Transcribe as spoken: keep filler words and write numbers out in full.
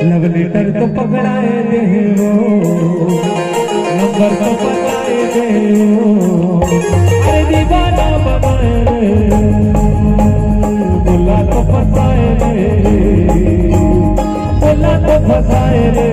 लव letter तो पकड़ाए दे हो, नंबर तो बताए दे हो। अरे दीवाना बनाए रे, बोला तो फंसाए रे, बोला तो फंसाए रे।